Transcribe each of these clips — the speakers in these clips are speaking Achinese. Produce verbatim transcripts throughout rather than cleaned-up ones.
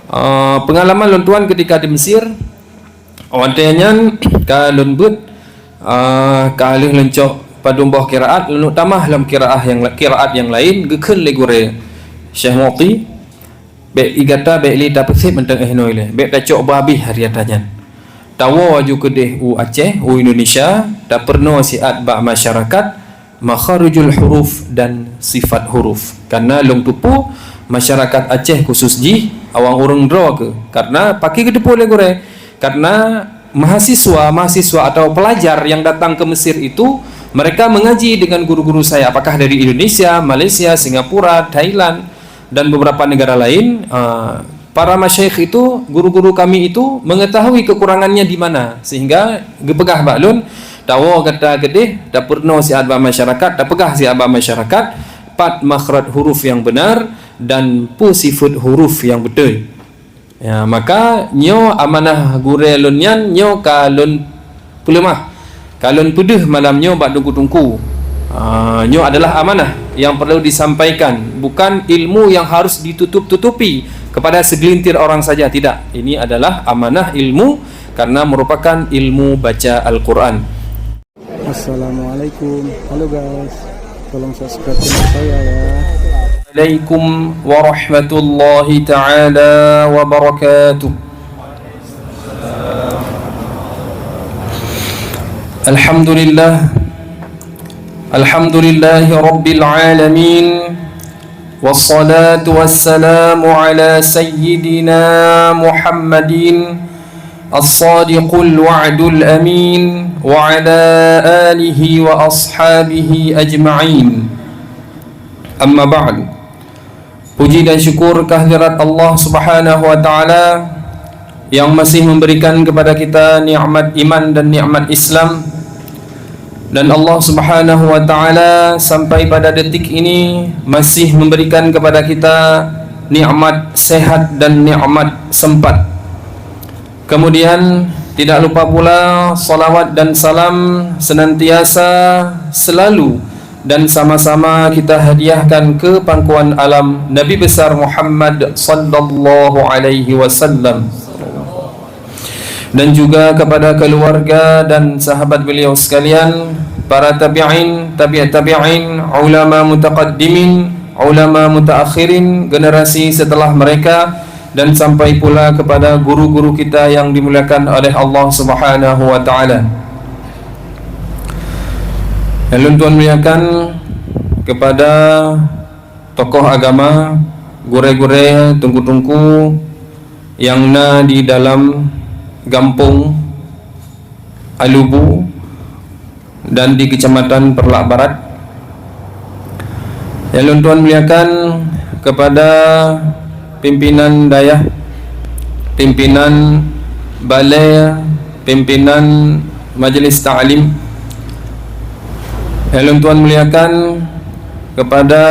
Ah, pengalaman lôn tuan ketika di Mesir, watée nyan ka lôn beuet, ah, ka lheueh lôn cok padum boh qiraat, lôn tamah lam qiraah nyang la-, qiraat nyang laén, geukheun lé gurée Syekh Mu'ti, "Bék i gata bék lé tapeusép mantong eh noi lé, bék tacok beu habéh hari ata nyan. Tawoe aju keudeh u Aceh, u Indonesia, tapeurunoe siat bak masyarakat makharijul huruf dan sifat huruf." Karena lôn teupeue masyarakat Aceh khusus jih awang ureuëng droe keu. Karena pakri geuteupeue lé gurée? Karena mahasiswa-mahasiswa atau pelajar yang datang ke Mesir itu, mereka mengaji dengan guru-guru saya, apakah dari Indonesia, Malaysia, Singapura, Thailand, dan beberapa negara lain. Ah, para masyayikh itu, guru-guru kami itu mengetahui kekurangannya di mana, sehingga geupeugah bak lôn, "Tawoe gata keudeh, tapeurunoe siat bak masyarakat, tapeugah siat bak masyarakat pat makhraj huruf yang benar dan peue sifeuet huruf yang beutôi." Ya, maka nyoe amanah gurée lôn nyan nyoe ka lôn peuleumah, ka lôn peudeuh malam nyoe bak teungku-teungku. Ah, nyoe adalah amanah yang perlu disampaikan, bukan ilmu yang harus ditutup-tutupi kepada segelintir orang saja, tidak. Ini adalah amanah ilmu karena merupakan ilmu baca Al-Quran. Assalamualaikum. Halo guys, tolong subscribe channel saya ya. Assalamualaikum warahmatullahi taala wabarakatuh. Alhamdulillah. Alhamdulillahi rabbil alamin. Wassalatu wassalamu ala sayyidina Muhammadin as-sadiqul wa'dul amin wa ala alihi wa ashabihi ajma'in. Amma ba'd. Puji dan syukur kehadirat Allah Subhanahu wa taala yang masih memberikan kepada kita nikmat iman dan nikmat Islam. Dan Allah Subhanahu wa taala sampai pada detik ini masih memberikan kepada kita nikmat sehat dan nikmat sempat. Kemudian, tidak lupa pula salawat dan salam senantiasa, selalu, dan sama-sama kita hadiahkan ke pangkuan alam Nabi besar Muhammad sallallahu alaihi wasallam, dan juga kepada keluarga dan sahabat beliau sekalian, para tabi'in, tabi' tabi'in, ulama mutaqaddimin, ulama mutaakhirin, generasi setelah mereka, dan sampai pula kepada guru-guru kita yang dimuliakan oleh Allah Subhanahu wa taala. Yang lôn tuan muliakan kepada tokoh agama, gurée-gurée, teungku-teungku yang na di dalam gampông Alubu dan di Kecamatan Perlak Barat. Yang lôn tuan muliakan kepada pimpinan dayah, pimpinan balai, pimpinan majlis taklim. Yang lôn tuan muliakan kepada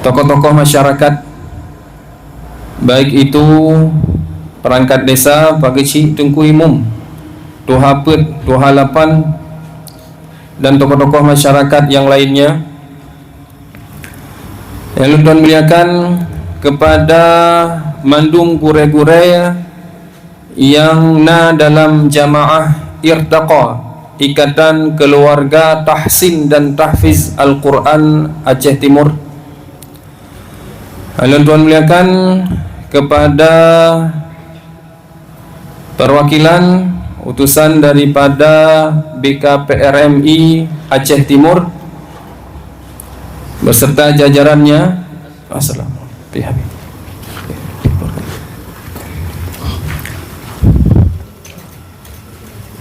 tokoh-tokoh masyarakat, baik itu perangkat desa, Pak Keuchik, Teungku Imum, Tuha Peuet, Tuha Lapan, dan tokoh-tokoh masyarakat yang lainnya. Yang lôn tuan muliakan kepada mandum gurée-gurée yang na dalam jamaah Irtaqa, Ikatan Keluarga Tahsin dan Tahfiz Al-Quran Aceh Timur. Lôn tuan muliakan kepada perwakilan utusan daripada B K P R M I Aceh Timur beserta jajarannya. Assalamualaikum.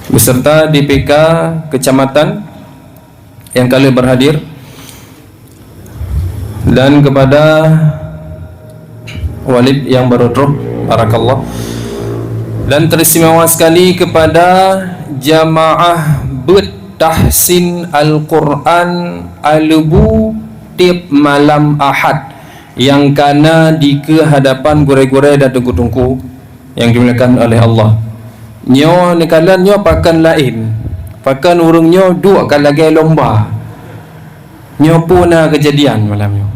Beserta D P K kecamatan yang ka lheueh berhadir, dan kepada Walid yang baru droe, barakallah, dan teristimewa sekali kepada jamaah beuet tahsin Al-Quran Alubu tiep malam Ahad yang ka na di keuhadapan gurée-gurée dan teungku-teungku yang dimuliakan oleh Allah. Nyoe neukalon nyoe pakon laén. Pakon ureuëng nyoe duek ka lagée lomba. Nyoe peue na keujadian malam nyoe.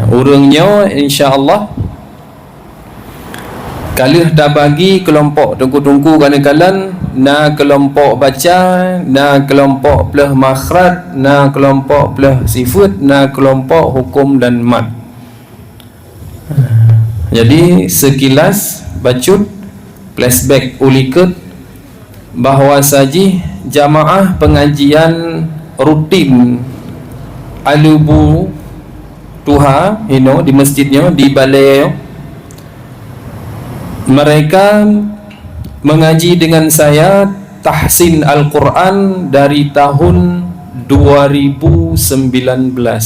Ureuëng nyoe, insya Allah, ka lheueh tabagi keulompok teungku-teungku keuneuk kalon, na keulompok baca, na keulompok pleuh makhraj, na keulompok pleuh sifeuet, na keulompok hukum dan mat. Jadi, sekilas bacut, flashback u likot, bahwa sajih jamaah pengajian rutin Alubu Tuha inoe di masjid nyoe, di balai nyoe, mereka mengaji dengan saya tahsin Al-Quran dari tahun dua ribu sembilan belas.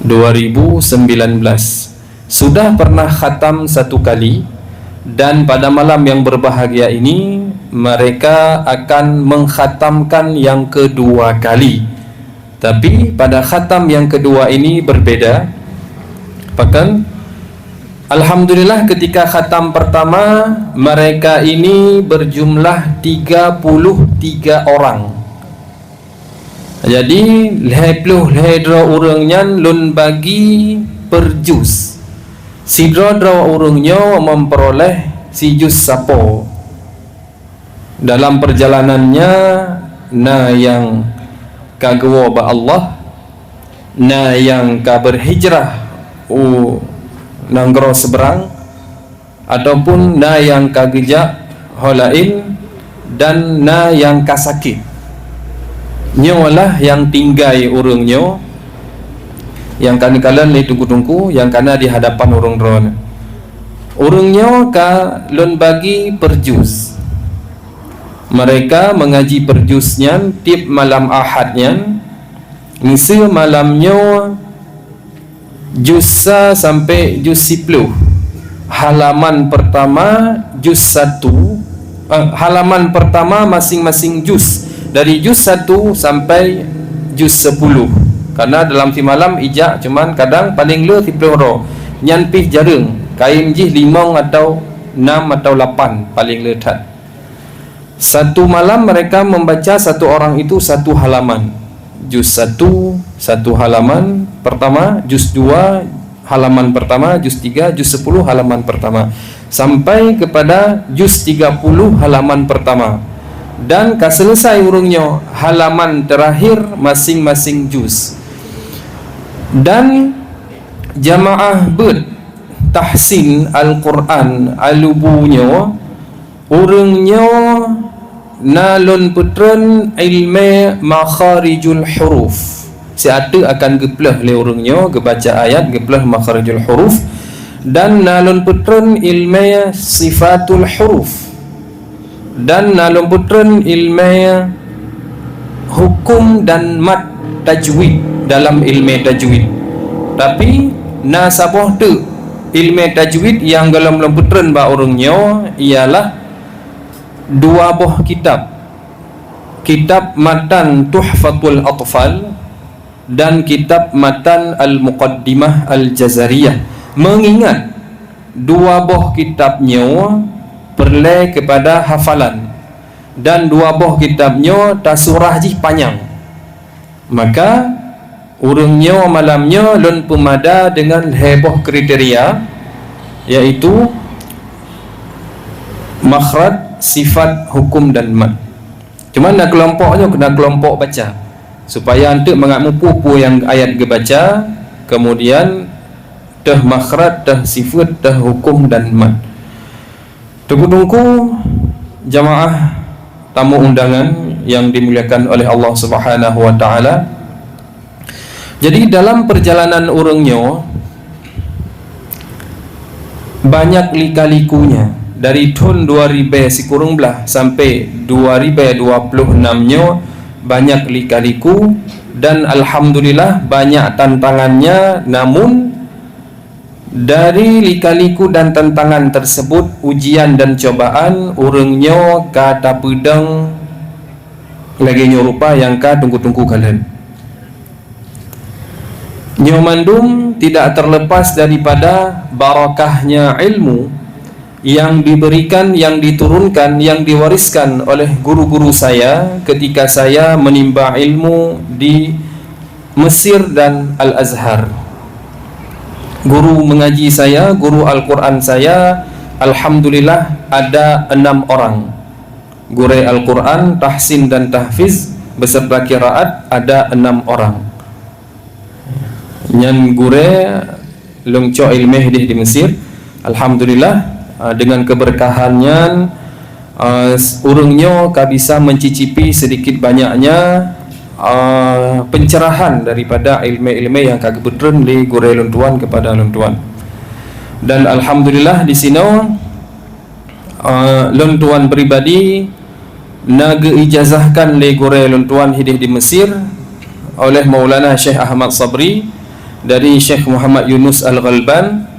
Dua ribu sembilan belas. Sudah pernah khatam satu kali, dan pada malam yang berbahagia ini, mereka akan mengkhatamkan yang kedua kali. Tapi, pada khatam yang kedua ini berbeda. Pakon, alhamdulillah, ketika khatam pertama, mereka ini berjumlah tiga puluh tiga orang. Jadi, lhée ploh lhée droe ureuëng nyan lôn bagi per juz. Sidroe-droe ureuëng nyoe memperoleh sijuz sapo. Dalam perjalanannya, na nyang ka geuwoe bak Allah, na nyang ka berhijrah u nanggroe seubeurang, ataupun na nyang ka geujak ho laén, dan na nyang ka sakét. Nyoe lah nyang tinggai ureuëng nyoe, nyang ka neukalon lé teungku-teungku, nyang ka na di hadapan ureuëng droeneuh. Ureuëng nyoe ka lôn bagi per juz. Mereka mengaji per juz nyan tieb malam Ahad nyan, miseue malam nyoe juz sa sampai juz siploh. Halaman pertama juz satu, eh, halaman pertama masing-masing juz, dari juz satu sampai juz sepuluh. Karena dalam simalam ijak cuman kadang paling le siploh droe. Nyan pih jareueng, kain jih limong atau enam atau lapan paling le that. Satu malam mereka membaca satu orang itu satu halaman. Juz satu, satu halaman pertama, juz dua, halaman pertama, juz tiga, juz sepuluh, halaman pertama. Sampai kepada juz tiga puluh, halaman pertama. Dan ka selesai ureuëng nyoe halaman terakhir masing-masing juz. Dan jamaah beuet tahsin Al-Quran Alubu nyoe, ureuëng nyoe na lôn peutreun ilmé makharijul huruf. Siat teuk akan geupleuh lé ureuëng nyoe, geubaca ayat, geupleuh makharijul huruf, dan na lôn peutreun ilmé sifatul huruf, dan na lôn peutreun ilmé hukum dan mat tajwid dalam ilmé tajwid. Tapi, na saboh teuk ilmé tajwid nyang gohlom lôn peutreun bak ureuëng nyoe ialah dua boh kitab. Kitab matan Tuhfatul Atfal dan kitab matan Al-Muqaddimah Al-Jazariyah. Mengingat dua boh kitab nyoe peureulée keupada hafalan, dan dua boh kitab nyoe tasurah jih panyang. Maka, ureuëng nyoe malam nyoe lôn peumada deungon lhée boh kriteria, yaitu makhraj, sifat, hukum, dan mat. Cuma na keulompok nyoe keunan keulompok baca, supaya eunteuk mangat muphom peue nyang ayat geubaca, kemudian teuh makhraj, teuh sifeuet, teuh hukum dan mat. Teungku-teungku jamaah tamu undangan yang dimuliakan oleh Allah Subhanahu wa Taala. Jadi, dalam perjalanan ureuëng nyoe, banyak lika-likunya. Dari thon dua ribée sikureueng blaih sampai dua ribée dua ploh nam nyoe, banyak lika-liku, dan alhamdulillah, banyak tantangannya, namun dari lika-liku dan tantangan tersebut, ujian dan cobaan, ureuëng nyoe ka tapeudong lagée nyoe rupa nyang ka teungku-teungku kalon. Nyoe mandum tidak terlepas daripada barakahnya ilmu yang diberikan, yang diturunkan, yang diwariskan oleh guru-guru saya ketika saya menimba ilmu di Mesir dan Al-Azhar. Guru mengaji saya, guru Al-Quran saya, alhamdulillah, ada enam orang. Gurée Al-Quran, tahsin dan tahfiz beserta qiraat ada enam orang. Nyan gurée lôn cok ileumé hideh di Mesir. Alhamdulillah, ah, dengan keberkahan nyan, ah, s-, ureuëng nyoe ka bisa mencicipi sedikit banyaknya, ah, pencerahan daripada ileumé-ileumé nyang ka geupeutrön lé gurée lôn tuan kepada lôn tuan. Dan alhamdulillah di sinoe, ah, lôn tuan pribadi na geuijazahkan lé gurée lôn tuan hideh di Mesir oleh Maulana Syekh Ahmad Sabri dari Syekh Muhammad Yunus Al-Ghalban,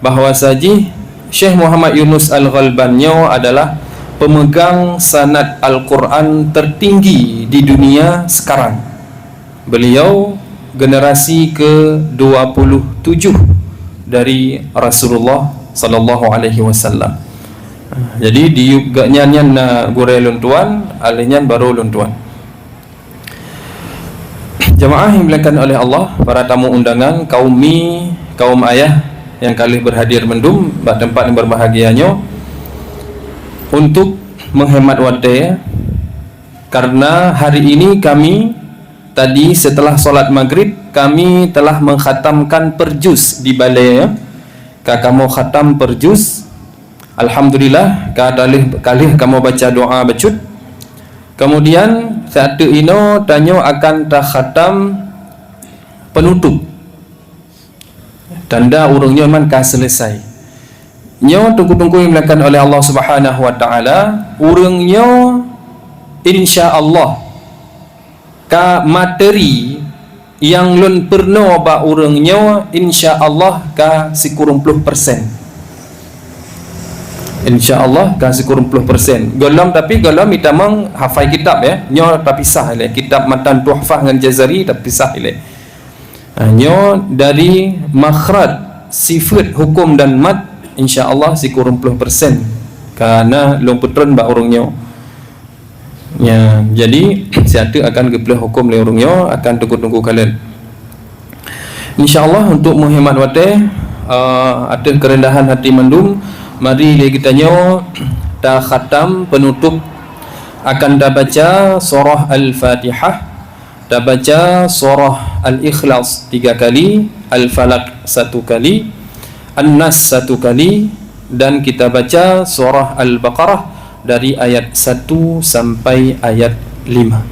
bahwa sajih Syekh Muhammad Yunus Al-Ghalban nyoe adalah pemegang sanad Al-Quran tertinggi di dunia sekarang. Beliau generasi ke dua puluh tujuh dari Rasulullah sallallahu alaihi wasallam. Jadi di yup geuhnyan nyan na gurée lôn tuan, alheuh nyan barô lôn tuan. Jamaah yang dimuliakan oleh Allah, para tamu undangan, kaum mi, kaum ayah yang ka lheueh berhadir mandum bak tempat yang berbahagia nyoe, untuk menghemat watée, karena hari ini kami tadi setelah solat maghrib, kami telah mengkhatamkan per juz di balée, ya. Ka kamoe khatam per juz. Alhamdulillah, ka talih, ka lheueh kamoe baca doa bacut. Kemudian, siat teuk inoe tanyoe akan takhatam penutup. Tanda ureuëng nyoe man ka selesai. Nyoe teungku-teungku yang dimuliakan oleh Allah Subhanahu wa Taala, ureuëng nyoe insya Allah ka materi nyang lôn peurunoe bak ureuëng nyoe insya Allah ka sikureueng ploh persen. Insya Allah ka sikureueng ploh persen. Gohlom, tapi gohlom itamong hafai kitab, ya. Nyoe tapisah ilée. Kitab matan Tuhfah ngon Jazari tapisah ilée. Ha, nyoe dari makhraj, sifeut, hukum dan mat, insya Allah sikureueng ploh persen ka na lôn peutrön bak ureuëng nyoe. Ya, jadi siat teuk akan geupeuleupah hukum lé ureuëng nyoe akan teungku-teungku kalon. Insya Allah untuk menghemat watée, eh, ateueh keureundahan hati mandum, mari lé geutanyoe takhatam penutup, akan tabaca surah Al-Fatihah, tabaca surah Al-Ikhlas tiga kali, Al-Falaq satu kali, An-Nas satu kali, dan kita baca surah Al-Baqarah dari ayat satu sampai ayat lima.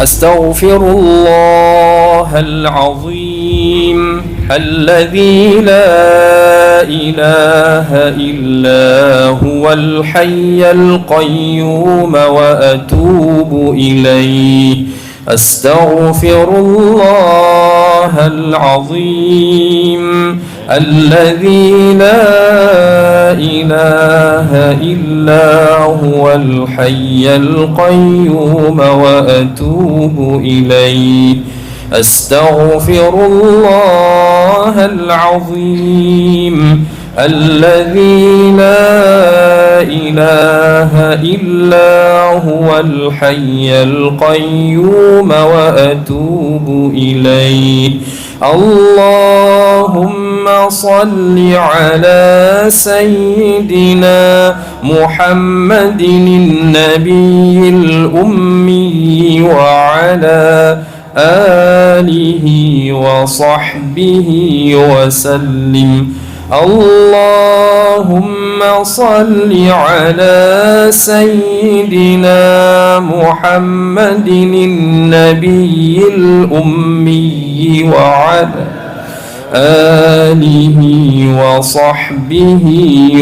Astaghfirullahal azim, alladzi la ilaha illa huwal hayyul qayyum, wa atubu ilaih. أستغفر الله العظيم الذي لا إله إلا هو الحي القيوم وأتوب إليه. أستغفر الله العظيم الذي لا إله إلا هو الحي القيوم وأتوب إليه. اللهم صل على سيدنا محمد النبي الأمي وعلى آله وصحبه وسلم. اللهم صل على سيدنا محمد النبي الأمي وعلى آله وصحبه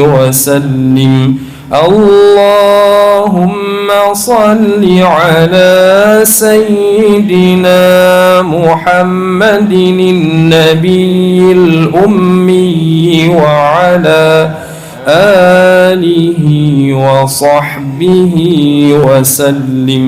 وسلم. اللهم صل على سيدنا محمد النبي الأمي وعلى آله وصحبه وسلم.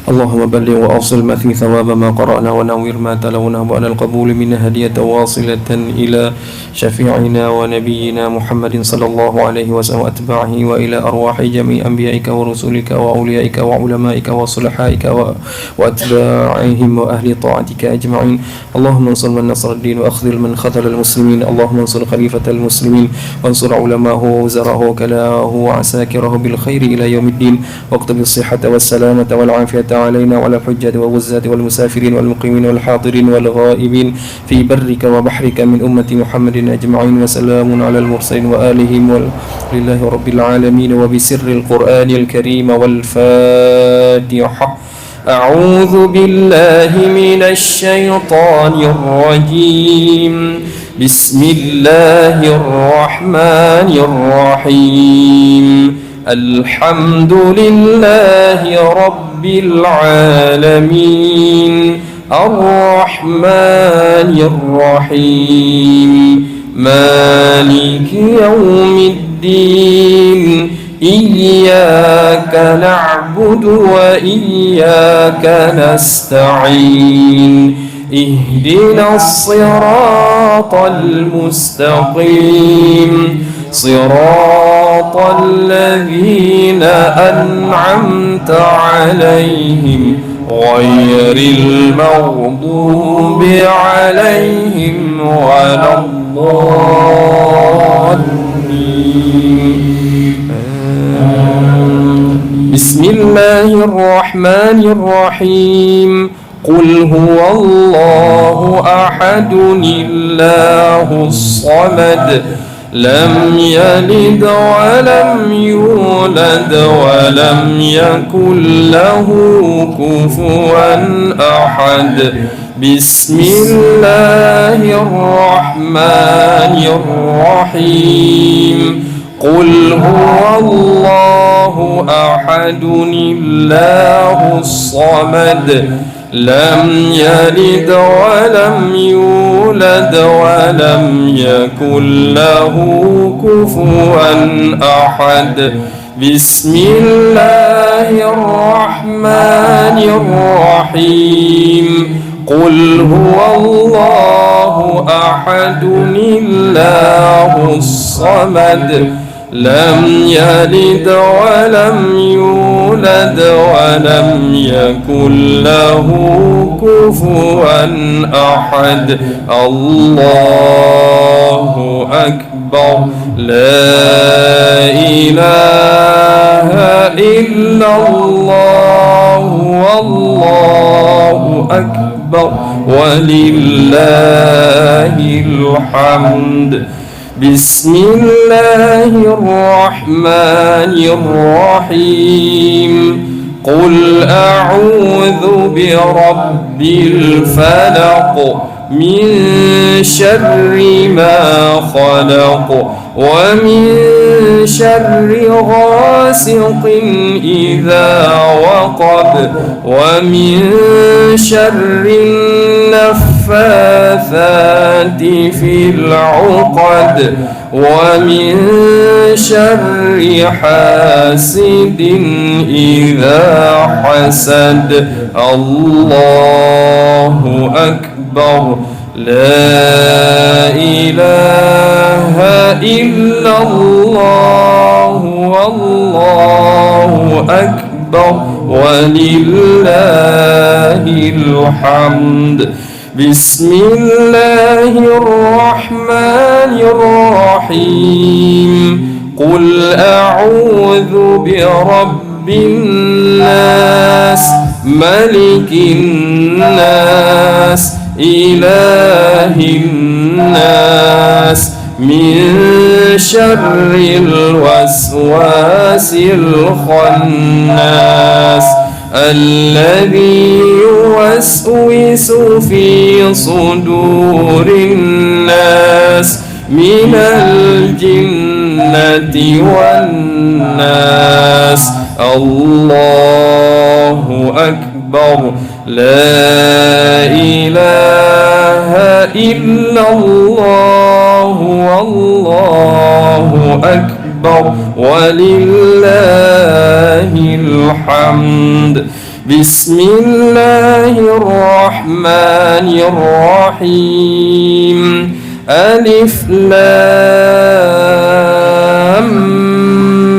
اللهم بلغ وأوصل مثل ثواب ما قرأنا ونور ما تلونا بعد القبول منها هدية واصلة إلى شفيعنا ونبينا محمد صلى الله عليه وسلم وأتباعه وإلى أرواح جميع أنبيائك ورسلك وأوليائك وعلمائك وصلحائك و-، وأتباعهم وأهل طاعتك أجمعين. اللهم انصر من نصر الدين وأخذل من خذل المسلمين. اللهم انصر خليفة المسلمين وانصر علماءه ووزراءه ووكلاءه وعساكره بالخير إلى يوم الدين. واكتب الصحة والسلامة والعافية علينا وعلى الحجاج والغزاة والمسافرين والمقيمين والحاضرين والغائبين في برك وبحرك من أمة محمد أجمعين. وسلام على المرسلين وآلهم وال-، لله رب العالمين وبسر القرآن الكريم والفاتحة. أعوذ بالله من الشيطان الرجيم. بسم الله الرحمن الرحيم. الحمد لله رب العالمين. الرحمن الرحيم. مالك يوم الدين. إياك نعبد وإياك نستعين. اهدنا الصراط المستقيم. صراط الذين أنعمت عليهم غير المغضوب عليهم ولا الضالين. آمين. بسم الله الرحمن الرحيم. قل هو الله أحد الله الصمد. لم يلد ولم يولد ولم يكن له كفوا أحد. بسم الله الرحمن الرحيم. قل هو الله أحد الله الصمد. لم يلد ولم يولد ولم يكن له كفوا أحد. بسم الله الرحمن الرحيم. قل هو الله أحد الله الصمد. لم يلد ولم يولد ولم يكن له كفوا أحد. الله أكبر. لا إله إلا الله. والله أكبر. ولله الحمد. بسم الله الرحمن الرحيم. قل أعوذ برب الفلق. من شر ما خلق. ومن شر غاسق إذا وقب. ومن شر النفاثات في العقد. ومن شر حاسد إذا حسد. الله أكبر. لا إله إلا الله. والله أكبر. ولله الحمد. بسم الله الرحمن الرحيم. قل أعوذ برب الناس. ملك الناس. إله الناس. من شر الوسواس الخناس. الذي يوسوس في صدور الناس من الجنة والناس. الله أكبر. لا إله إلا الله. والله أكبر. ولله الحمد. بسم الله الرحمن الرحيم. ألف لام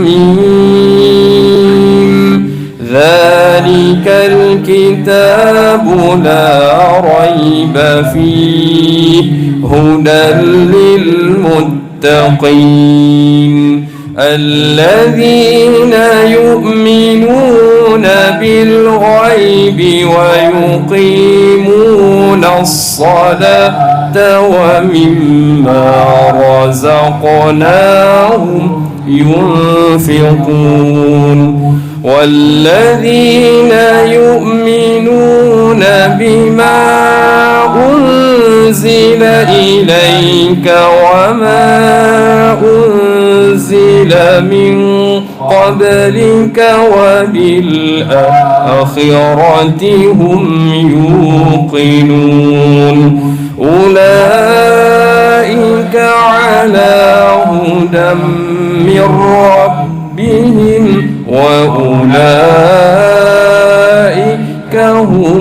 ميم. ذلك الكتاب لا ريب فيه، هدى للمتقين، الذين يؤمنون بالغيب ويقيمون الصلاة ومما رزقناهم ينفقون، والذين يؤمنون بما أنزل إليك وما أنزل من قبلك وبالآخرة هم يوقنون. أولئك على هدى من ربهم وأولئك هم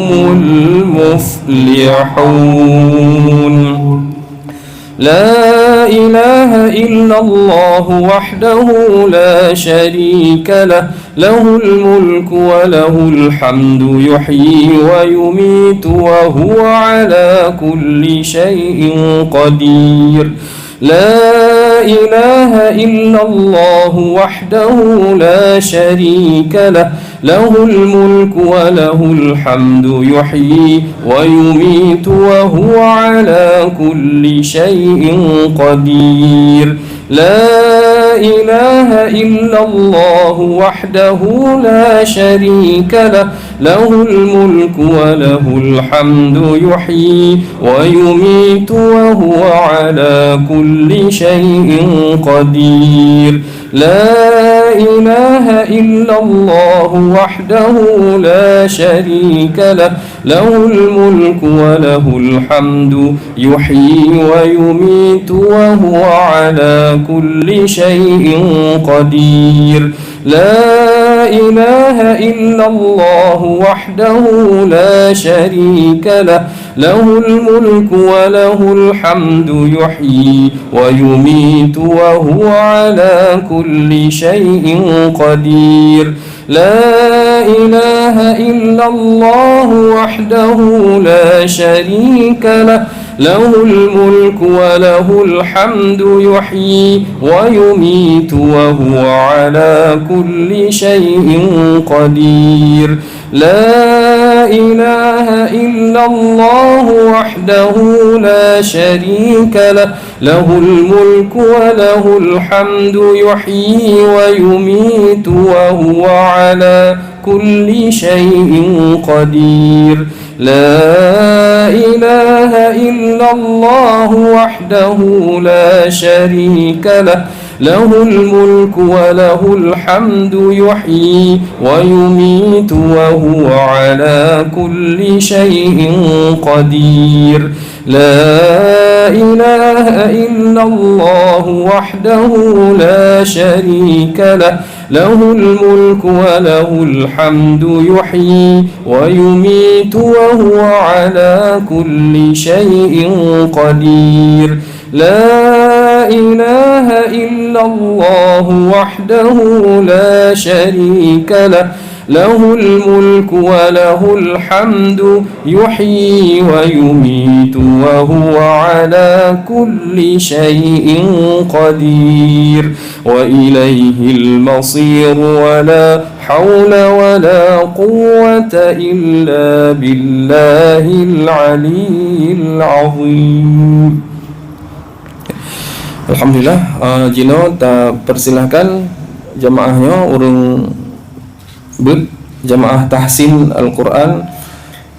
المفلحون. لا إله إلا الله وحده لا شريك له، له الملك وله الحمد يحيي ويميت وهو على كل شيء قدير. لا إله إلا الله وحده لا شريك له، له الملك وله الحمد يحيي ويميت وهو على كل شيء قدير. لا إله إلا الله وحده لا شريك له، له الملك وله الحمد يحيي ويميت وهو على كل شيء قدير. لا إله إلا الله وحده لا شريك له، له الملك وله الحمد يحيي ويميت وهو على كل شيء قدير. لا إله إلا الله وحده لا شريك له، له الملك وله الحمد يحيي ويميت وهو على كل شيء قدير. لا إله إلا الله وحده لا شريك له، له الملك وله الحمد يحيي ويميت وهو على كل شيء قدير. لا إله إلا الله وحده لا شريك له، له الملك وله الحمد يحيي ويميت وهو على كل شيء قدير. لا إله إلا الله وحده لا شريك له، له الملك وله الحمد يحيي ويميت وهو على كل شيء قدير. لا إله إلا الله وحده لا شريك له، له الملك وله الحمد يحيي ويميت وهو على كل شيء قدير. لا إله إلا الله وحده لا شريك له، له الملك وله الحمد يحيي ويميت وهو على كل شيء قدير. وإليه المصير. ولا حول ولا قوة إلا بالله العلي العظيم. Alhamdulillah, ah, jinoe tapersilahkan jamaah nyoe ureuëng beuet jamaah tahsin Al-Quran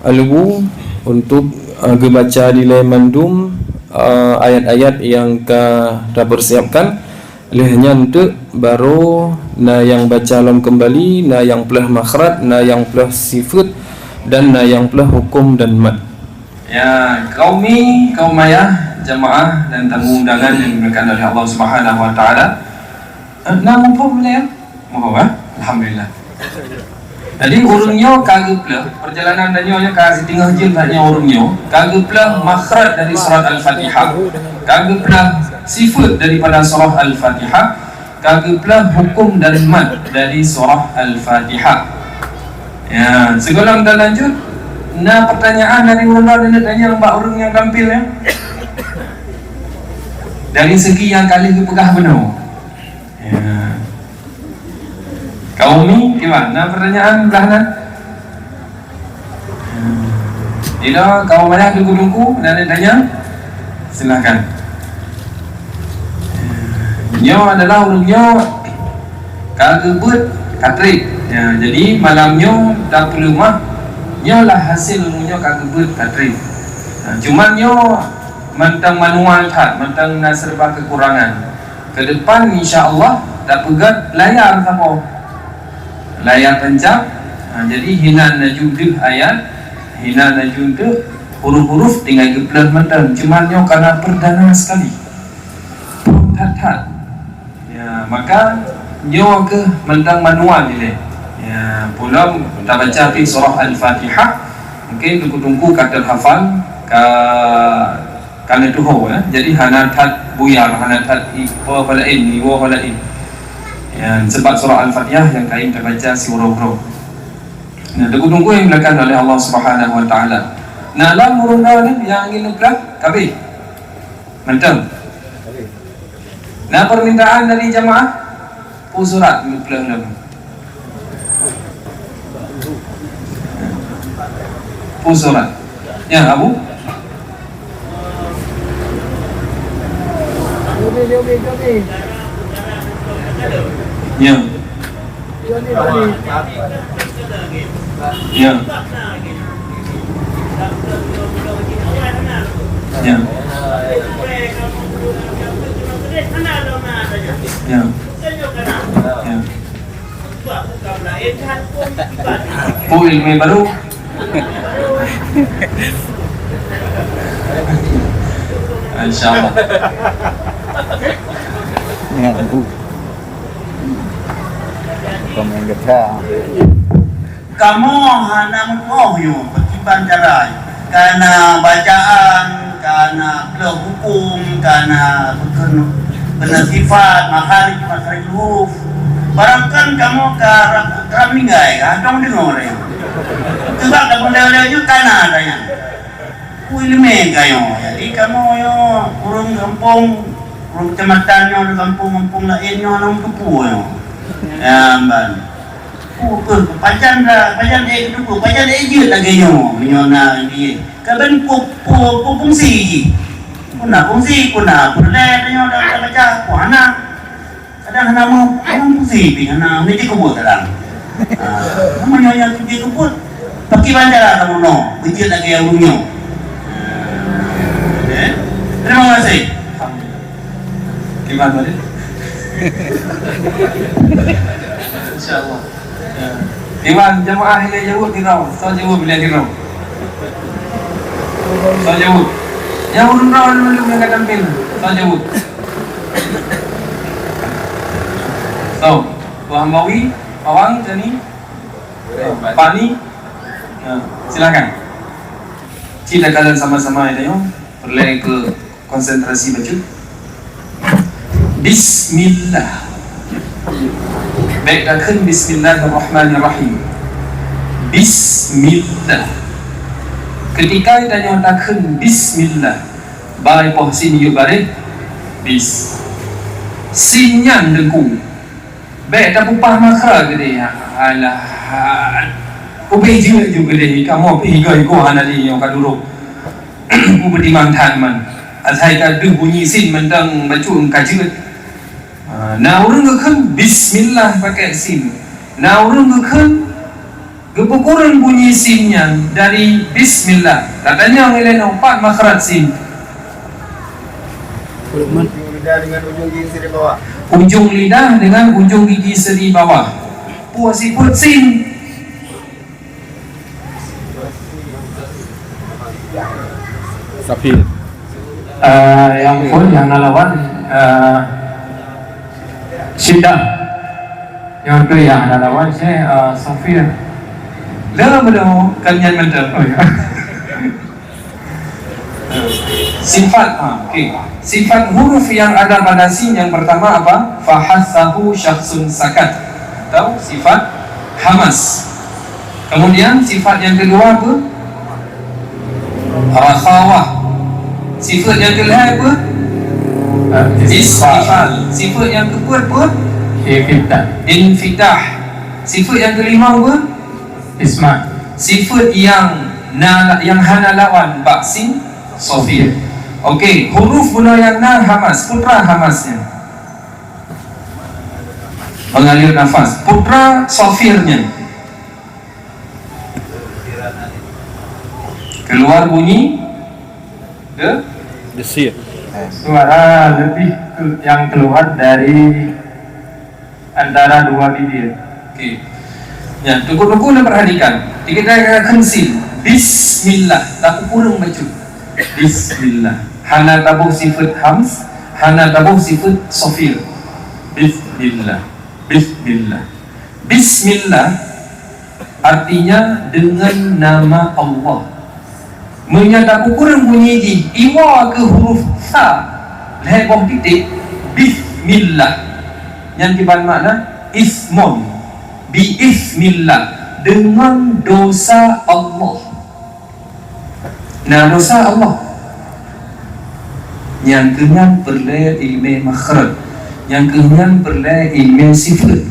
Al-Wu untuk, ah, geubaca dilée mandum, ah, ayat-ayat nyang ka tapersiapkan. Lheueh nyan teuk barô na nyang baca lom keumbali, na nyang peuleueh makhraj, na nyang peuleueh sifeuet, dan na nyang peuleueh huköm dan mat. Ya, kaum mi, kaum ayah, jamaah dan tamu undangan yang dimuliakan oleh Allah Subhanahu wa Taala. Eh, na muphom belum ya? Muphom, eh? Alhamdulillah. Jadi ureuëng nyoe ka geupleuh, perjalanan tanyoe nyoe ka siteungoh jeuem tanyoe ureuëng nyoe, ka geupleuh makhraj dari surat Al-Fatihah, ka geupleuh sifat daripada surah Al-Fatihah, ka geupleuh hukum dan mat dari surah Al-Fatihah. Ya, sigohlom talanjut, na pertanyaan dari ureuëng droe neuk tanyong bak ureuëng nyang tampil nyan? Dari segi nyang ka lheueh geupeugah bunoe. Ya. Kaum ni, kiban? Na pertanyaan blah nan? Ila kaum ayah teungku-teungku, na neuk tanyong? Silakan. Nyoe adalah ureuëng nyoe ka geubeuet ka trép. Ya, jadi malam nyoe tapeuleumah, nyoe lah hasil ureuëng nyoe ka geubeuet ka trép. Nah, cuman nyoe mantong manual that, mantong na serba kekurangan. Ke depan, insya Allah, tapeugét layar saboh. Layar tancang. Ha, jadi hinan laju deuh ayat, hinan laju deuh huruf-huruf tinggai geupleuh mantong. Cuma nyoe karena perdana sekali. Prong that-that. Ya, maka nyoe keuh mantong manual ilée. Ya, peulom tabaca pih surah Al-Fatihah, mungkin teungku-teungku ka teuhafal, ka, ka neutuho, ya. Jadi hana that buyar, hana that iwoe laén, iwoe laén. Ya, sebab surah Al-Fatihah nyang kayém tabaca siuroe-uroe. Nah, teungku-teungku nyang dimuliakan oleh Allah Subhanahu wa Taala. Nah, lam ureuëng droe nyang ingin neupeugah, ka abéh? Mantong. Na permintaan dari jamaah? Peue surat neupeugah lom? Peue surat? Ya, Abu? Ya. Ya. Ya. Ya. Ya. Oh, ilmu baru. Insya Allah. Ingat aku. Bukan main gata. Kamoe hana meutuoh nyoe, pakriban cara nyoe. Kana bacaan, kana plôh hukôm, kana bukon beuna sifat, makharij, makharij huruf. Barangkan kamoe ka rab, rab ninggai, ka dong deungoe lé. Coba kamoe lé-lé nyoe kana tanya. Peue ileumé ka nyoe. Jadi kamoe nyoe ureuëng gampông, ureuëng keucamatan nyoe, ureuëng gampông-gampông laén nyoe hana meuteupue nyoe. Ya, ban. Peue, peue, pajan ra, pajan ék geuteupeue, pajan ék jeuet lagée nyoe, meunyoe na lagée. Ka ban peue, peue, peue fungsi jih. Peue na fungsi, peue na peureulée tanyoe tabaca, peue hana. Kadang hana meu, hana fungsi pih, hana, hana jeuet keubuet kadang. Ah, meunyoe nyang jeuet keubuet, pakriban cara kamoe nyoe, beujeuet lagée ureuëng nyoe. Eh? Terima kasih. Kiban tadi? Insya Allah. Ya. Kiban jamaah ilée jaweueb di rau, soe jaweueb ilée di rau. Soe jaweueb. Nyang ureuëng rau lôn lôn nyang ka tampil, soe jaweueb. Soe, Tuan Mawi, Awang, Tani, Pani. Ya, silakan. Cit takalon sama-sama ya, tayo. Peureulée keu konsentrasi bacut. Bismillah. Bék takheun bismillahirrahmanirrahim. Bismillah. Ketika tanyoe takheun bismillah, ba poh sin yub baréh, bis. Sin nyan teungku. Bék tapupah makhraj keudeh. Alah. Ubé jeuet ju keudeh, kamoe pih igoe-igoe hana lé nyoe ka durok. Ubé timang that man. Asai ka deuh bunyi sin mantong bacut ka jeuet. Ha, na ureuëng geukheun bismillah pakai sin. Na ureuëng geukheun geupeukureueng bunyi sin nyan dari bismillah. Katanyong ilée nyoe pat makhraj sin. Ujung lidah dengan ujung gigi seri bawah. Ujung lidah dengan ujung gigi seri bawah. Peue sifeuet sin? Safir. Eh, nyang phôn nyang na lawan, eh, Syeddah. Nyang tu nyang na lawan Syekh, eh, Safir. Dah betul, kan nyan betul. Oh, ya. Sifat, ha, okey. Sifat huruf yang ada pada sin yang pertama apa? Fahassahu syakhsun sakat. Atau sifat hamas. Kemudian sifat yang kedua apa? Rakhawah. Sifat yang kelima apa? Istifal. Sifat yang keempat apa? Infitah. Infitah. Sifat yang kelima apa? Isma. Sifat yang na, yang hana lawan bak sin sofir. Okey, huruf bunoe nyang na hamas, putra hamasnya. Mengalir nafas, putra sofirnya. Keluar bunyi de. Desir. Suara lebih ke-, yang keluar dari antara dua bibir. Okey. Ya, teungku-teungku na perhatikan. Di kita kata khensin. Bismillah. Tapi kurang bacut. Bismillah. Hana taboh sifat hams, hana taboh sifat sofir. Bismillah. Bismillah. Bismillah artinya dengan nama Allah. Meunyoe takukureueng bunyi jih, iwa keu huruf sa, lhée boh titik, bismillah. Nyan kiban makna ismon, bi ismillah, deungon dosa Allah. Nah, dosa Allah. Nyang keuh nyan peureulée ileumé makhraj, nyang keuh nyan peureulée ileumé sifat,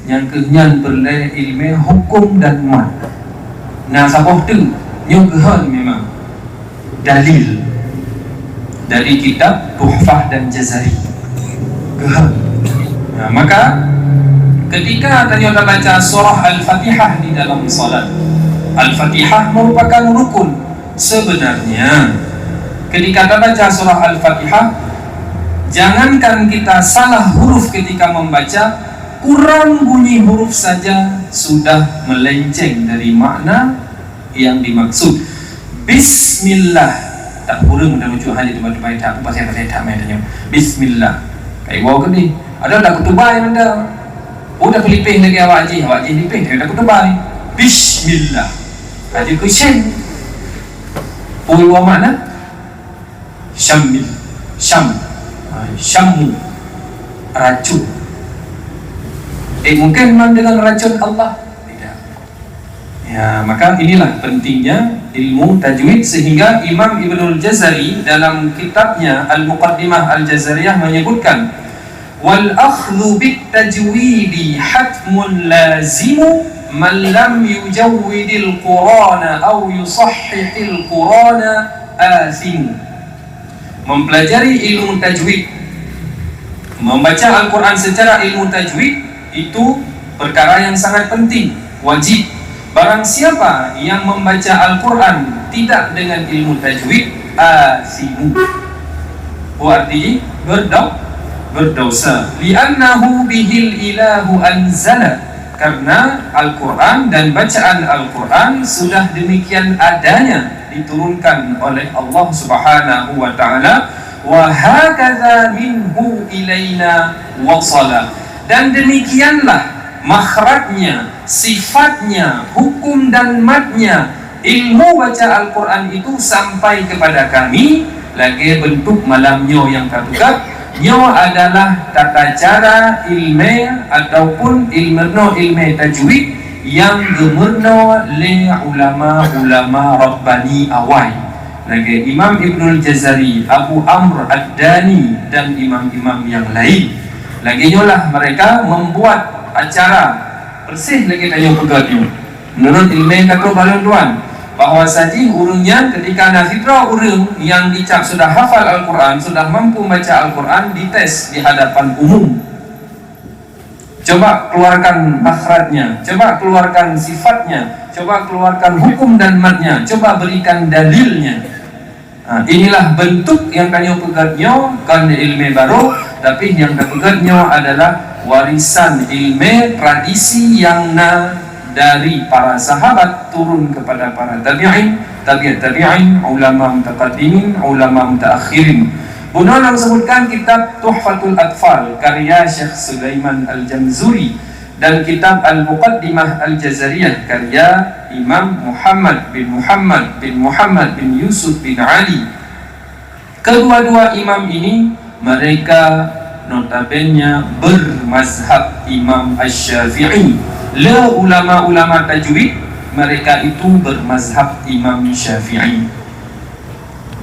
nyang keuh nyan peureulée ileumé hukum dan mat. Nah, saboh teuk nyoe geuhon memang dalil dari kitab Tuhfah dan Jazari. Geuhon. Nah, maka ketika tanyoe tabaca surah Al-Fatihah di dalam salat, Al-Fatihah merupakan rukun. Sebenarnya, ketika tabaca surah Al-Fatihah, jangankan kita salah huruf ketika membaca, kurang bunyi huruf saja sudah melenceng dari makna yang dimaksud. Bismillah. Tak kurang dah ucuk hanya tiba-tiba tak, aku pasal-pasal tak main tanya. Bismillah. Kai wow ke ni? Ada tak kutubai anda? Oh, dah pelipih lagi awak ji, awak ji lipih, dah kutubai. Bismillah. Ada kusen. Pui wa makna? Syamil. Syam. Ha, syammu. Racun. Eh, mungkin memang dengan racun Allah? Tidak. Ya, maka inilah pentingnya ilmu tajwid sehingga Imam Ibnul Jazari dalam kitabnya Al-Muqaddimah Al-Jazariyah menyebutkan, "Wal akhdhu bit tajwidi hatmun lazimu man lam yujawwidil Qur'ana aw yusahhihil Qur'ana athimu." Mempelajari ilmu tajwid, membaca Al-Quran secara ilmu tajwid, itu perkara yang sangat penting, wajib. Barang siapa yang membaca Al-Quran tidak dengan ilmu tajwid, asimu. Artinya berdo-, berdosa. Li'annahu bihil ilahu anzala. Karena Al-Quran dan bacaan Al-Quran sudah demikian adanya diturunkan oleh Allah Subhanahu wa taala, wa hakadza minhu ilaina wasala. Dan demikianlah makhrajnya, sifatnya, hukum dan matnya ilmu baca Al-Quran itu sampai kepada kami, lagée bentuk malam nyoe nyang ka teuka. Nyoe adalah tata cara ilmu ataupun ilmu no ilmu tajwid nyang geumeurunoe lé ulama-ulama Rabbani awai, lagée Imam Ibnul Jazari, Abu Amr Ad-Dani, dan imam-imam nyang lain. Lagée nyoelah mereka membuat acara persis lagée tanyoe peugah nyoe. Menurut ilmu kata balon tuan, bahwa saji ureuëng nyan ketika na sidroe ureuëng nyang dicap sudah hafal Al-Quran, sudah mampu baca Al-Quran, dites di hadapan umum. Coba keluarkan makhrajnya, coba keluarkan sifatnya, coba keluarkan hukum dan matnya, coba berikan dalilnya. Ha, inilah bentuk nyang tanyoe peugah nyoe, kon ilmu baru, tapi nyang tapeugah nyoe adalah warisan ilmu tradisi nyang na dari para sahabat turun kepada para tabi'in, tabi'ut tabi'in, ulama mutaqaddimin, ulama mutaakhirin. Bunoe lôn sebutkan kitab Tuhfatul Atfal karya Syekh Sulaiman Al-Jamzuri. Dan kitab Al-Muqaddimah Al-Jazariyah karya Imam Muhammad bin Muhammad bin Muhammad bin Yusuf bin Ali. Kedua-dua imam ini, mereka notabene bermazhab Imam Asy-Syafi'i. Le ulama-ulama tajwid, mereka itu bermazhab Imam Syafi'i.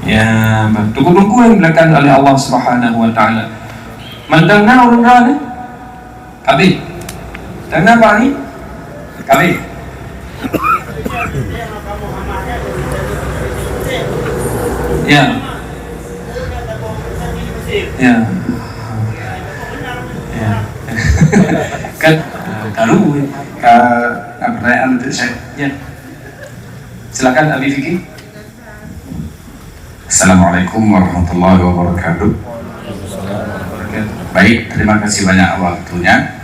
Ya, teungku-teungku yang dimuliakan oleh Allah Subhanahu wa Taala. Mantong na ureueng droe ni? Kabeh. Kenapa ni? Kabeh. Ya. Ya. Ya. Kan, kalu ka, ka pertanyaan untuk saya. Ya. Silakan Abi Fikri. Assalamualaikum warahmatullahi wabarakatuh. Baik, terima kasih banyak waktunya.